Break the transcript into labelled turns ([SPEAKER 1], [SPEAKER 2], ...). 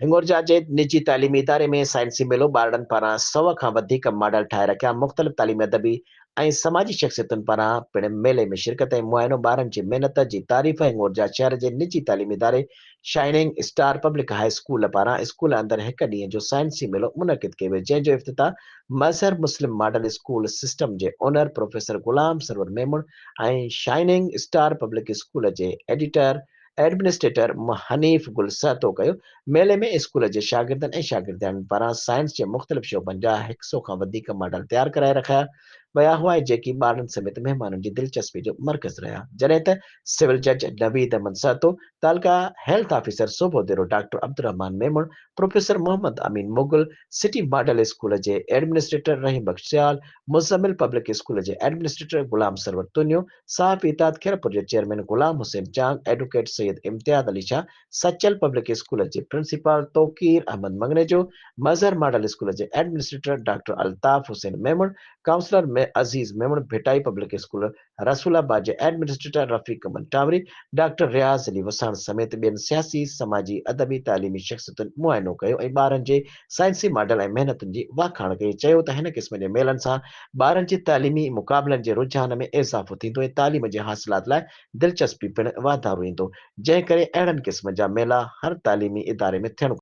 [SPEAKER 1] هڱورجا جي نجي تعليمي اداري ۾ سائنسي ميلو، ٻارڙن پاران سئو کان وڌيڪ ماڊل ٺاهي رکيا، مختلف تعليمي ادبي ۽ سماجي شخصيتن پاران پڻ ميلي ۾ شرڪت ۽ معائنو، ٻارن جي محنت جي تعريف. هڱورجا شهر جي نجي تعليمي اداري shining star public high school پاران اسڪول اندر هڪ ڏينهن جو سائنسي ميلو منعقد ڪيو ويو، جنهن جو افتتاح Mazhar Muslim model school system جي owner professor Ghulam Sarwar Memon ۽ shining star public school جي ايڊيٽر ايڊمنسٽريٽر حنيف گل سهتو ڪيو. ميلي ۾ اسڪول جي شاگردن ۽ شاگردياڻين پاران سائنس جي مختلف شعبن جا هڪ سئو کان وڌيڪ ماڊل تيار ڪرائي رکيا ويا هئا جيڪي ٻارڙن سميت مهمانن جي دلچسپي جو مرڪز رهيا جڏهن ته سول جج نويد احمد سهتو، تعلقه health officer Sobhodero doctor Abdulrahman Memon, professor Muhammad Amin Mughal, city model school جي administrator Rahim Bakhsh Sial, Muzammil public school جي ايڊمنسٽريٽر غلام سرور تنيو، صحافي اتحاد خيرپور جي chairman Ghulam Hussain Chang, advocate Syed Imtiaz Ali Shah, Sachal public school جي principal Tauqeer Ahmed Mangnejo, Mazhar model school جي administrator doctor Altaf Hussain Memon, councillor Aziz Memon, Bhittai public school Rasulabad جي administrator Rafiq Ahmed Tanwari, doctor Riaz Ali Wassan سميت ٻين سياسي، سماجي، ادبي، تعليمي شخصيتن معائنو ڪيو ۽ ٻارن جي سائنسي ماڊل ۽ محنتن جي واکاڻ ڪئي چيو ته هن قسم جي ميلن سان ٻارن جي تعليمي مقابلن جي رجحان ۾ اضافو ٿيندو ۽ تعليم جي حاصلات لاء دلچسپي پڻ واڌارو ايندو جنهن ڪري اهڙن قسم جا ميلا هر تعليمي اداري ۾ ٿيڻ.